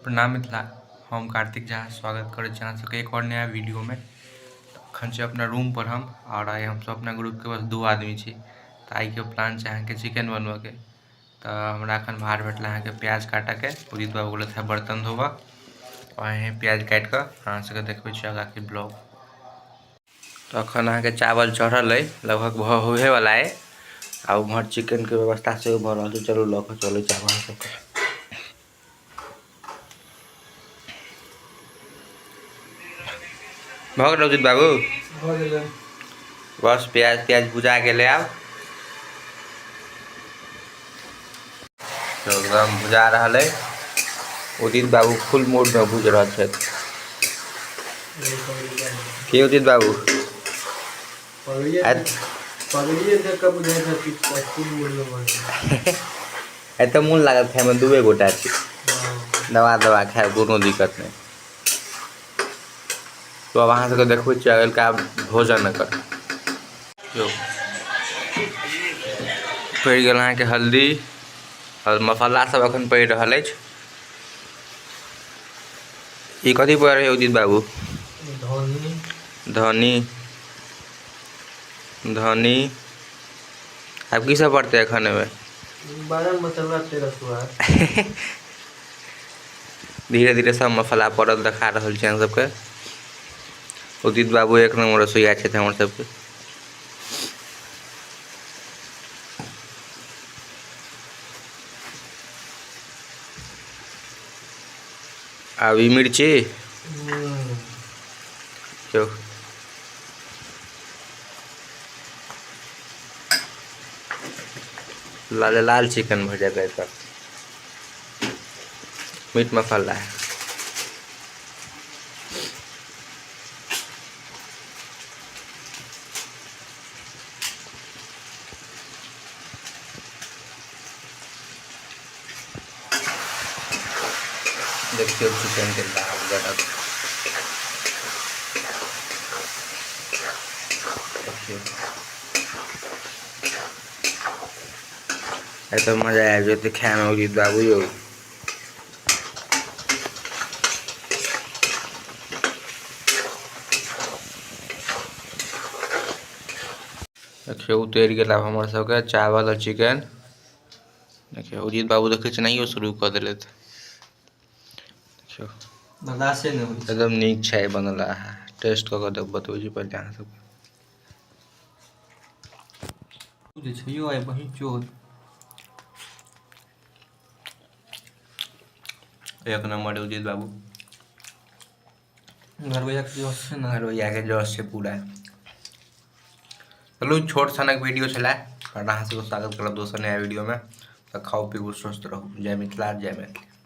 प्रणाम मिथिला, हम कार्तिक झा स्वागत करै छी अहाँ सबके एक और नया वीडियो में। अखन छी अपना रूम पर हम, और आइ हमसब अपना ग्रुप के बस 2 आदमी छी। तऽ आइ के प्लान छै अहाँके चिकन बनबऽ के। तऽ हमरा अखन भार भेटल अहाँके प्याज काटऽ के, उदित बाबू बोलत है बर्तन धोबऽ, और यहीं प्याज काटि कऽ अहाँ सबके देखबै छी आगाँ के ब्लॉग। तऽ अखन अहाँके चावल चढ़ल अइ, लगभग भऽ होबे वाला अइ, आ उम्हर चिकन के व्यवस्था सेहो भऽ रहल छै। चलू लऽ कऽ चलै छी आब अहाँ सबके। भऽ गेल उदित बाबू? भऽ गेलै। बस प्याज त्याज भुजा गेलै, आब तो एकदम भुजा रहल है। उदित बाबू फुल मूड में भुज रहल छथि। की उदित बाबू? पगड़िए देख कऽ बुझाइ छै कि फुल मूड में भऽ एतऽ मोन लागत खायमे, दूए गोटा छी, दबा दबा खायब, कोनो दिक्कत नहि। तो अब अहाँ सबके देखबै छी अगिलका भोजन एकर। यौ पड़ि गेल अहाँके हल्दी आओर मसाला सब अखन पड़ि रहल अछि। ई कथी पड़ि रहल उदित बाबू? धनी। धनी, धनी। आब की सब पड़तै एखन एहिमे? 12 मसाला 13 स्वाद। धीरे धीरे सब मसाला पड़ल देखा रहल छी अहाँ सबके। उदित बाबू एक नंबर रसोइया छथि हमर सबके। आब ई मिर्ची चौ लाल लाल चिकन भऽ जाएत एकर। मीट मसाला है। देखियौ चिकन के लाल गरम। देखियौ एतऽ मजा आबि जेतै खायमे उदित बाबू यौ। देखियौ उतरि गेल आब हमर सबके चावल और चिकन। देखियौ उदित बाबू देखै छी नहियो शुरू कऽ देलथि। देखियौ बर्दाश्ते नहि होइ छै। एकदम नीक छै बनल है, टेस्ट कऽ कऽ देख बतबै छी पहिले अहाँ सबके। जे छै यौ आइ बहिन चोद। एक नंबर उदित बाबू। घरवैया के जस छै ने। घरवैया के जस छै पूरा। चलू छोट सनक वीडियो छलै, पर अहाँ सबके स्वागत करब दोसर नया वीडियो में। तऽ खाउ पीबू स्वस्थ रहू। जय मिथिला, जय मैथिली।